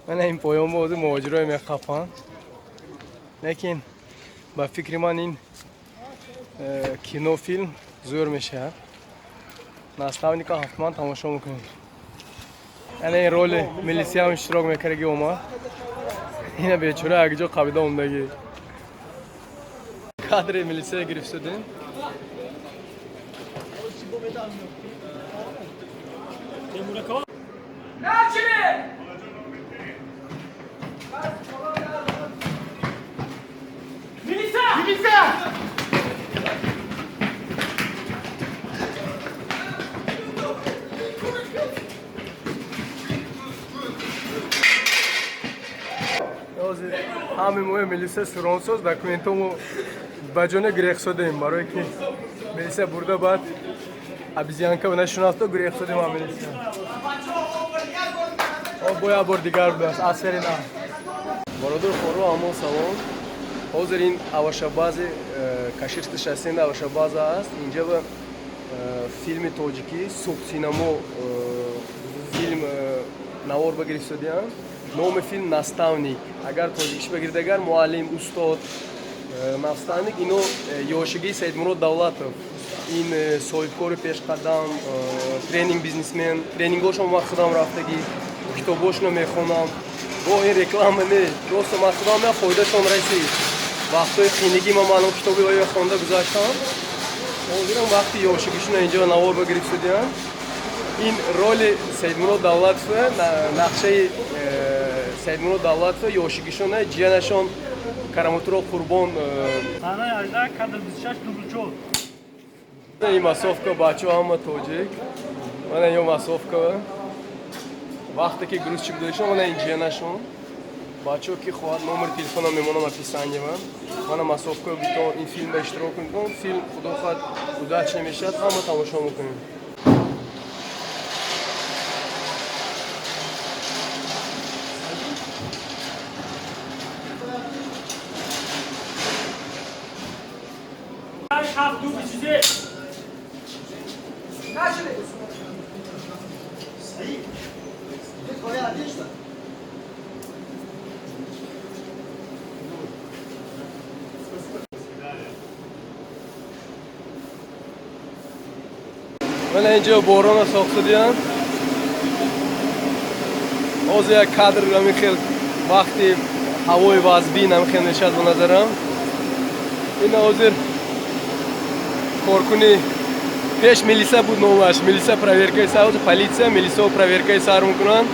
Мана ин поён бози муҳоҷирои мехапанд, лекин ба фикри ман ин кинофилм зӯр мешавад. Наставника ҳатман тамошо мекунем. Яъне ин роли милисиям иштирок мекардаги омад. Ина бечора якҷо қабида омдагӣ. Кадри милисия гирифтодем. Ҳами мои милиса суронсоз документомо ба ҷоне гирехсодем, барое ки милиса бурда, баъд обезьянка нашунафто гирехсодем. А милиса бо як бор дигар будааст асари на. Бародар хоро, амон салом. Ҳозир ин авашабази Каширски шоссеи авашабаза аст. Инҷа ба филми тоҷикӣ Суғдсинамо филм навор багирифтодиям. Номи филм «Наставник», агар тоҷикиш багирд, агар муаллим, устод, наставник. Ино ёшигии Саидмурод Давлатов, ин соҳибкори пешқадам, тренинг бизнесмен. Тренингҳошон ман худам рафтагӣ, китобошонро мехонам. Бо ин реклама не, просто ман худам я фоидашон расид. Вақтҳои қиинигӣ ман маъно китоби оё хонда гузаштам. Ҳозирам вақти ёшигишона инҷо навор багирифтодиям. Ин роли Саидмурод Давлатов, нақшаи Саидмурод Давлатов ёшигишона, ҷиянашон Карамотулло Қурбон. Саҳнаи 18, кадр 26, дубл 4. Ин массовка, бачаҳо ҳама тоҷик. Мана ё массовка вақте ки грузчик будашон. Мана ин ҷиянашон. Бачаҳо, ки хоҳад, номери телефонам мемонам описаниева. Мана массовка бито ин филм ба иштирок кунед. Филм, худо хоҳад, удачно мешавад, ҳама тамошо мекунем. 7, дубл 23. Начали! Стоит! Где твоя одежда? Мана инҷо борона сохтадиям. Ҳозир як кадр ҳамин хел вақти ҳавои вазбин ҳамин хел мешавад, ба назарам. Ина ҳозир коркуни пеш милиса буд, номаш милиса, проверкаи сар. Ҳозир полиция, милисао проверкаи сар мекунанд.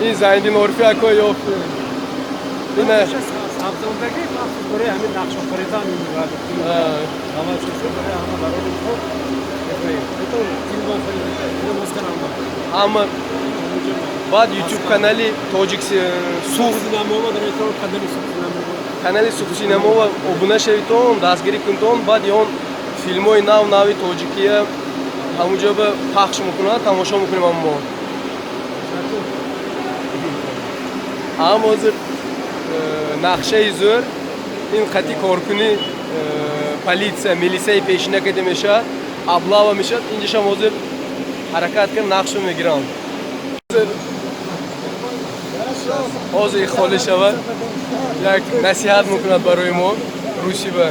Ин Зайниддин Орифи ако ёфт ина. Сабзондагӣ махсус барои ҳамин нақшофаризан барои ҳама барои худ. Ҳама баъд ютуб канали тоҷик Суғд, канали Суғдсинамова обуна шавитон, дастгирӣ кунтон. Баъд он филмҳои нав нави тоҷикия ҳамунҷо ба пахш мекунад, тамошо мекунем. Аммо ҳам ҳозир нақшаи зӯр ин қати коркуни полиция, милисияи пешина када мешавад, облава мешавад. Инҷашам ҳозир ҳаракат кард, нақшро мегирам. Ҳозир холӣ шавад, як насиҳат мекунад барои мо русиба.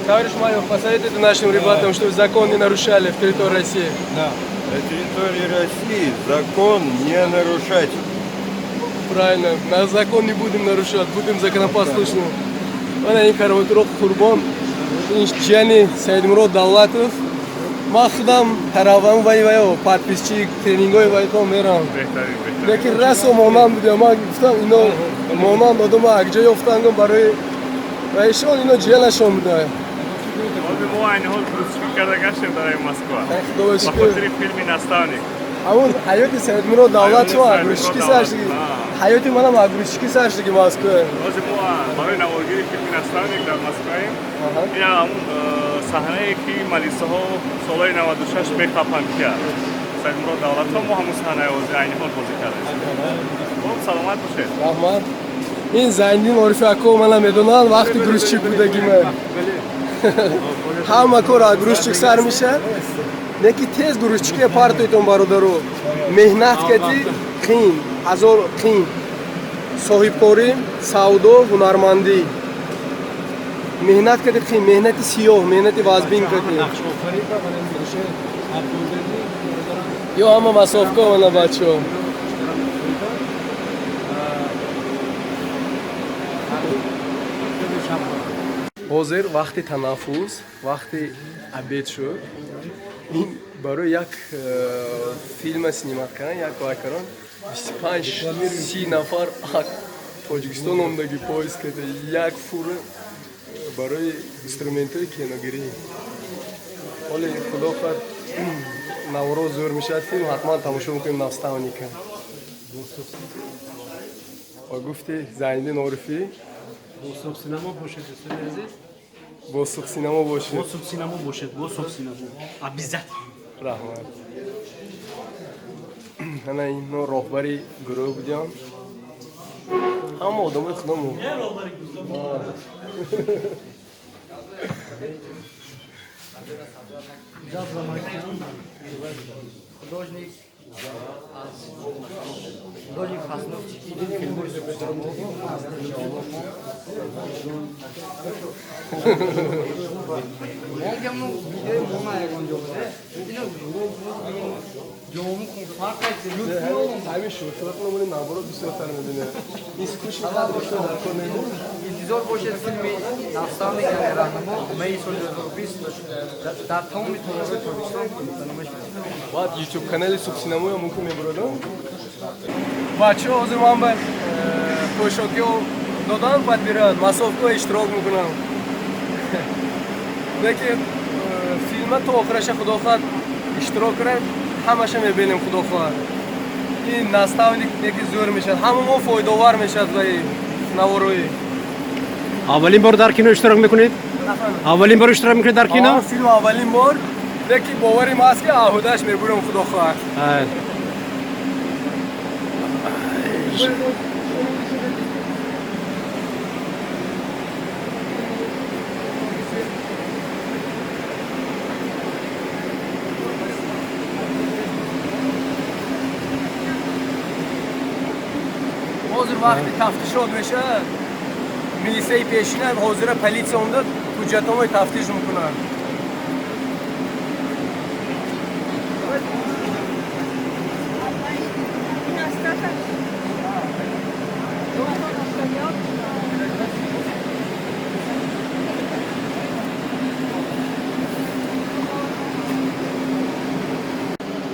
Товарищ майор, посоветуйте нашим ребятам, чтобы закон не нарушали в территории России. Да. На территории России закон не нарушать. Правильно, на закон не будем нарушать, будем законопослушны. Мана ин Карамотулло Қурбон, ин ҷияни Саидмурод Давлатов. Ман худам тарафам вай вай подписчик, тренингҳои вайтон мерам. Лекин расо монанд будем. Ман гуфтам, ино монанд одама акҷо ёфтангом барои вайшон, ино ҷиянашон буда. Ҳозир мо айни ҳол грузчикӣ карда гаштем дар Москва. Худо Ба шукр. хотири филми «Наставник». Ҳамун ҳаёти Саидмурод Давлатов Ҳаёти грузчикӣ Саидмурод сар шуди. Давлатов, Ҳаёти манам грузчикӣ сар шуди Москва. Ҳозир мо барои наворгирии филми «Наставник» дар Москваем. Ин ҳамун саҳнае ки малисаҳо солҳои 96 мехапанд кия. Саидмурод Давлатов, мо ҳамун саҳнаи ҳозир айни ҳол бозӣ кардаем. Хуб, саломат бошед. Раҳмат. Ин Зайниддин Орифи ако мана медонанд, вақти грузчик будагима. Ҳама кор аз грузчик сар мешавад. Неки тез грузчике партойтон, бародаро. Меҳнат кати қин, ҳазор қин. Соҳибкорӣ, савдо, ҳунармандӣ. Меҳнат кати қин, меҳнати сиёҳ, меҳнати вазбин кати. Ё ҳама массовка мана бачаҳо. Ҳозир вақти танаффус, вақти обед шуд. Ин барои як филма снимать кардан, як вай кардан, 25-30 нафар Тоҷикистон омдаги поезд карда, як фура барои инструментҳои киногирӣ. Ҳоле худо хоҳад, Наврӯз зӯр мешавад филм, ҳатман тамошо мекунем «Наставника». Ва гуфти Зайниддин Орифӣ. Бо Суб Синамо бошед, дӯстони азиз. Бо Суб Синамо бошед. Бо Суб Синамо бошед, бо Суб Синамо обязательно. Раҳмат. Ана ино роҳбари гурӯҳ будиам, ҳама одамои худамон. Художник аз художник постановщики филмҳои Суб Синамо. Монгамну видеои мона ягон ҷо ино ҷому фарқ. Ҳамин шӯхиҳотон наоборот бисёртар мебинад. Ин скучно дар кор нему. Интизор бошед филми «Наставник», яъне «Раҳнамо», майи соли 2020 дар тамоми толорҳои Тоҷикистон ба намоиш мерасад. Баъд ютуб канали Субсинамоя мумкин мебуродам. Бачаҳо, ҳозир ман ба пӯшокиҳо додан подбират, массовкаҳо иштирок мекунам. Лекин филма то охираша худо хоҳад иштирок кунам, ҳамаша мебинем, худо хоҳад. Ин «Наставник» неки зӯр мешавад, ҳама мо фоидаовар мешавад ва наворои. Аввалин бор дар кино иштирок мекунед? Аввалин бор иштирок мекунед дар кино? Филм аввалин бор, лекин боварим ҳаст, ки аҳудааш мебурам, худо хоҳад. Ай. Ҳозир вақти тафтишот мешавад, милисияи пешина, ҳозира полиция омда ҳуҷҷатҳои тафтиш мекунанд.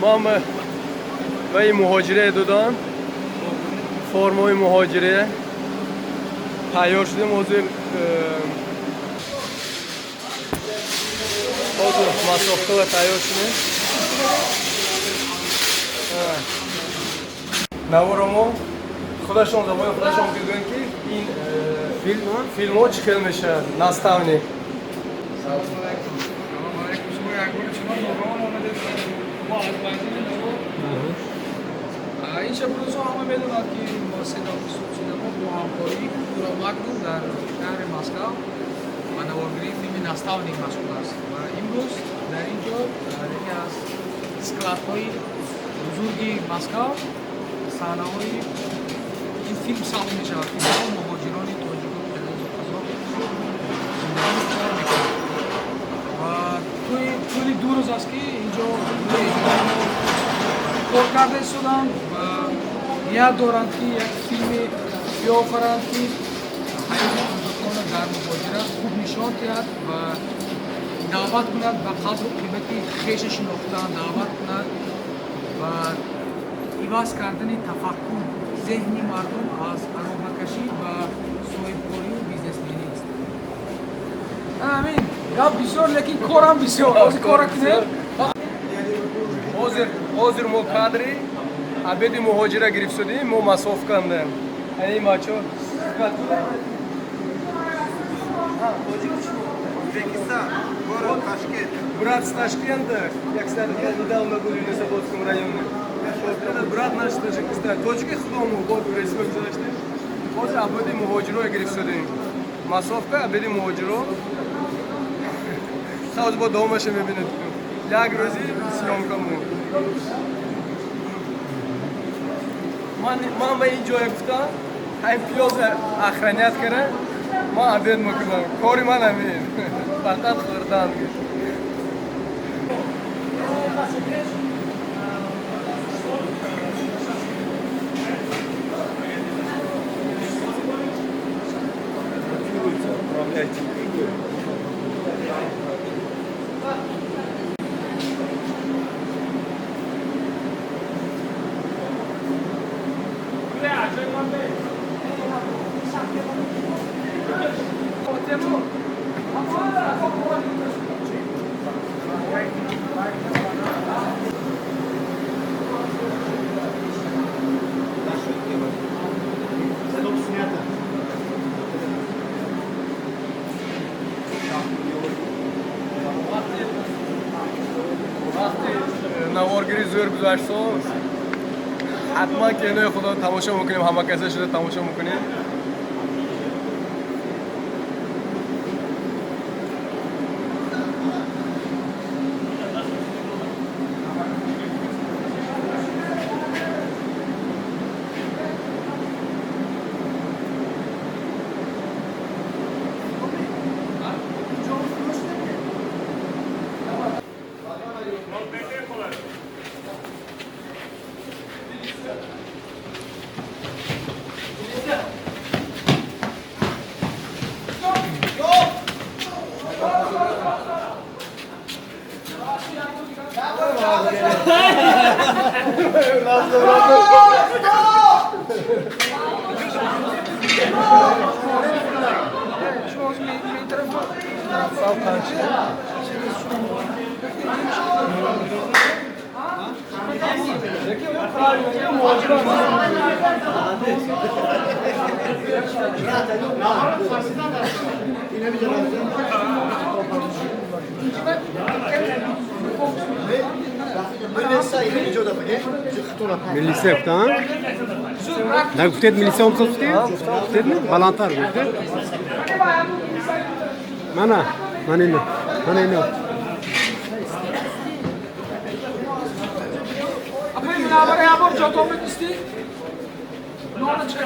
Ман ба ин муҳоҷире додам формаи муҳоҷире, тайёр шудем. Ҳозир массовкава тайёр шудем. Наворо мо худашон забони худашон гӯянд, ки ин филмҳо чӣ хел мешавад, «Наставник». Салому алайкум. Салому алайкум. Шумо якбор шумо ногоҳон омадед. Мо аз майдони Навор. Ин шаб рӯзҳо ҳама медонад, ки муассисаи Субсинамо бо ҳамкории Культура Магнум дар шаҳри Москав ба наворгирии филми «Наставник» машғул аст. Ва имрӯз дар ин ҷо, дар яке аз складҳои бузурги Москав, саҳнаҳои ин филм сабт мешавад, ки дар он муҳоҷирони тоҷику қирғизу қазоқ зиндагӣ кор мекунанд. Ва тӯли 2 рӯз аст, ки инҷо гурӯҳи эҷодии мо кор карда истоданд ва ният доранд, ки як филме биофаранд, ки ҳаёти тоҷиконро дар муҳоҷират хуб нишон диҳад ва даъват кунад ба қадру қимати хеша шинохтан, даъват кунад ва иваз кардани тафаккур, зеҳни мардум аз аробакашӣ ба соҳибкорию бизнесменӣ. Ҳамин гап бисёр, лекин корам бисёр. Ҳозир кора кунем. Ҳозир мо кадри обеди муҳоҷира гирифт шудем, мо массовка андем. Ин бачаҳо. Узбекистан, город Ташкент. Брат с Ташкента, я, кстати, я недавно был в Юнусабодском районе. Вот брат наш Таджикистан. Тоҷики худому бод ресми гузаштем. Ҳозир обеди муҳоҷиро гирифт шудем. Массовка, обеди муҳоҷиро. Ҳозир бо давомаша мебинед. Як рӯзи съёмкамон. Ман ба ин ҷоя гуфтам, ҳамин пиёза охранять кара, ман обед мекунам. Кори ман ҳамин. Фақат хӯрдан. Отправляйте игры. Наворгири зӯр гузашт, ҳатман кинои худо тамошо мекунем, ҳама каса шуда тамошо мекунем. Милиция гуфтан? Нагуфтед милиция омсо гуфтед? Гуфтед не? Баландтар гуфтед? Мана, мана ино, мана ино. Апои минавара як бор ҷотон медистӣ? Нона чӣ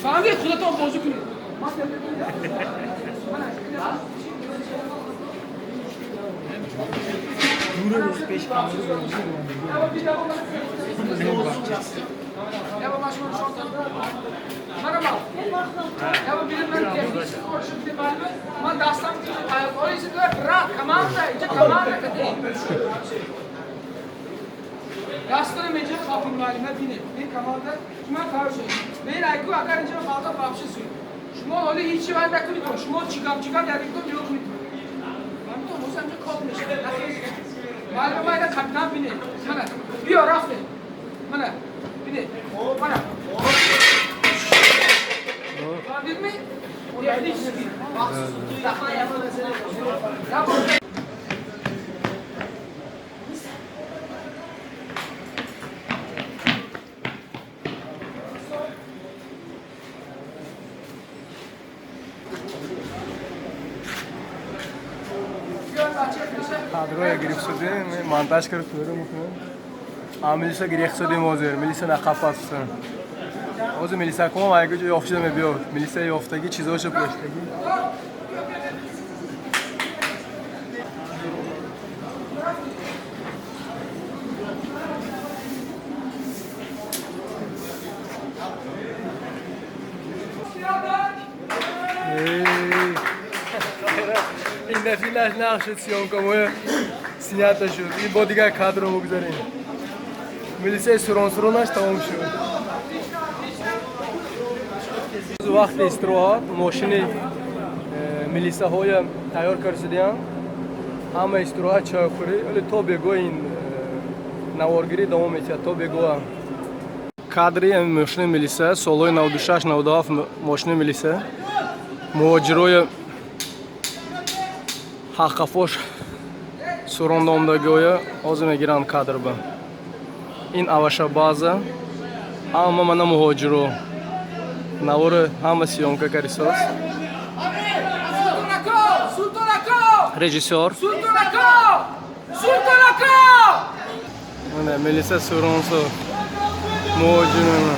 фаҳмидед, худатон бозӣ кунед. Дастора меҷа хафин муаллима бинед. Ин команда шумо тайёр шудед. Бин айку агар инҷа фалта вообще суй. Шумо ҳоли ҳеҷ вай накунед. Шумо чигам чигам дар инҷо нигоҳ кунед. Фаҳмидед? Ҳозир инҷа кор мешавад. Муаллима майда капитан бинед. Мана биё рафтем. Мана бинед. Мана. Фаҳмидед? Технически. Кадроя гирифт шудем, монтаж кард тӯра мекунем. А милиса гирифт шудем ҳозир, милиса нақафастан. Ҳозир милиса ком айгу ҷо ёфт шуда мебиёд. Милиса ёфтагӣ чизошо пӯштагӣ. Ин дафъи нақш шуд съёмкамоя снято шуд. Ин бо дигар кадро мегузарем. Милисаи суронсуронаш тамом шуд. Вақти истироҳат мошини милисаҳоя тайёр кард шудиянд. Ҳама истироҳат чойхӯрӣ, вале то бегоҳ ин наворгирӣ давом метиҳад, то бегоҳа. Кадри мошини милиса солҳои 96-97 мошини милиса. Муҳоҷирои ҳаққафош суронда омдагиҳоя ҳозир мегиранд кадр ба. Ин авашабаза ҳама мана муҳоҷиро навори ҳама съёмка карисоз. Режиссёр. Мана милиса суронсо муҳоҷирона.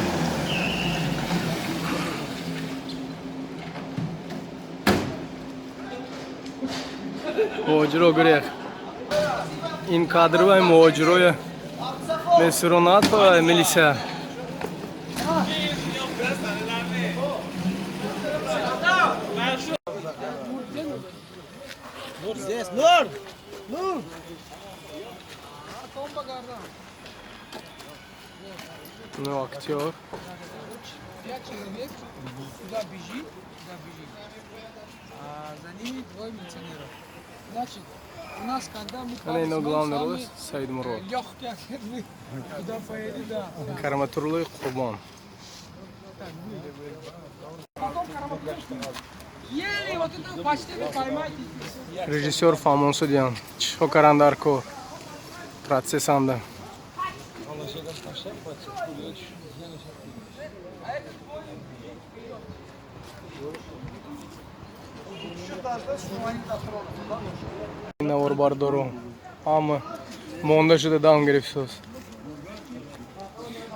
Муҳоҷиро гурех. Ин кадрва муҳоҷироя месуронад милиса. Нур! Нур! Ну, актер. Пять человек сюда бежит, сюда бежит. А за ними двое милиционеров. Значит, у нас, когда мы Ана ино главный роль самый Саид Мурод. легкий ответ, мы куда поедем, да. Караматурлои Қурбон. Потом Караматур, еле вот это почти вы поймаете. Режиссёр Фаҳмон Судян. Чиҳо каранд дар кор? Процессанда. Наворбардоро ҳама монда шуда дам гирифтоз.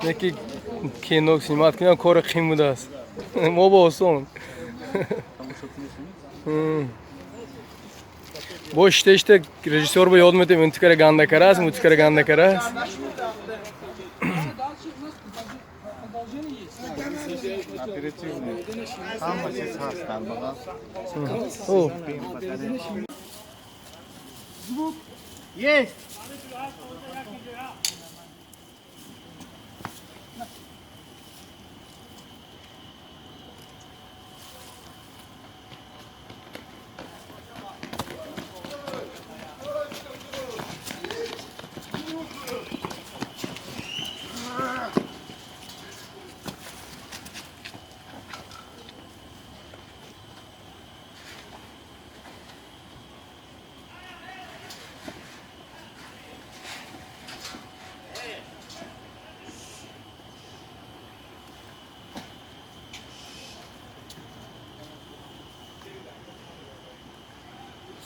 Яки кино снимать кунам кори қин будааст. Мо ба осон. Бо ишта ишта режиссёр ба ёд метем, ин тикара ганда карааст, ин тикара ганда карааст. Дальше у нас продолжение есть. Ҳама чиз ҳаст дар бағал. О, Есть!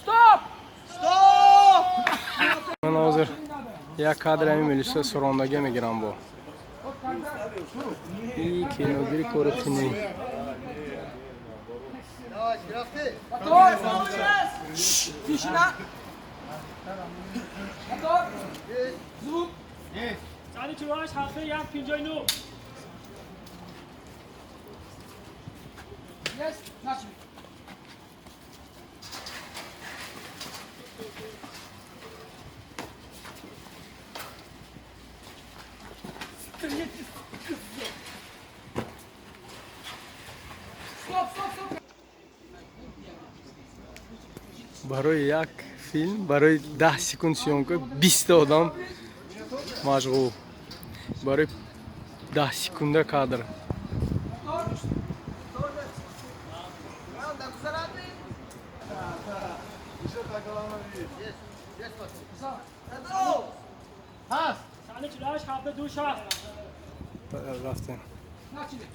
Стоп! Ман ҳозир як кадр ҳамин милиса сурондагӣ мегирам бо. И киногири кори қинӣ. Мотор! Тишина! Мотор! Звук! Сани 48 71 59. Есть! Начали! Стоп, стоп, стоп! Барои як филм, барои 10 секунд съёмка 20-та одам машғул. Барои 10 секунда кадр. Сани 48 72 60. Рафтем. Начали!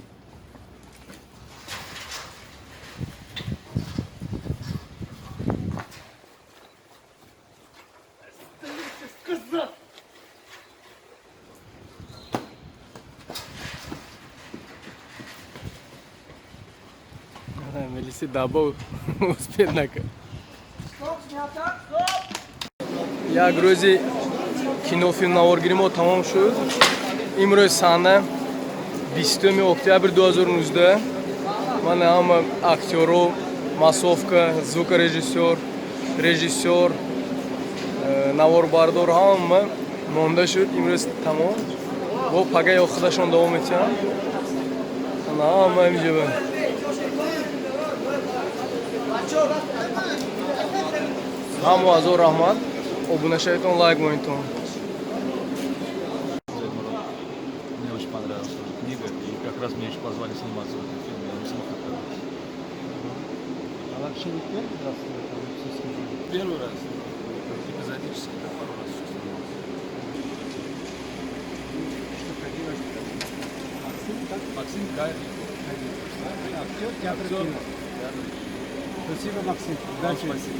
Милиси даба успеть накард. Стоп, снято! Стоп! Як рӯзи кинофилм наворгирӣ мо тамом шуд. Имрӯз саҳна 20 октябр 2019. Ман ҳама актёро, массовка, звукорежиссёр, режиссёр, наворбардор ҳама монда шуд. Имрӯз тамом. Бо пага ё худашон давом метиҳанд. Ҳама инҷа. Ҳамо ҳазор раҳмат. Обуна шаведтон, лайк монедтон. Мне очень понравилась эта книга, и как раз меня еще позвали сниматься в этом фильме, я не смог отказаться. Вообще не первый раз в этом российском жюри? Первый раз. Эпизодически, да, пару раз еще снимался. Что поделать? Максим, как? Максим Гайников. Да? Актер театра Актер. кино. Спасибо, Максим. Вам Удачи. спасибо.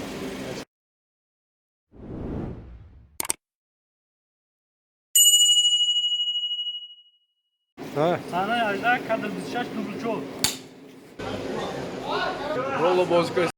Да. Саҳнаи 18, кадр 26, дубл 4. Роло бозӣ.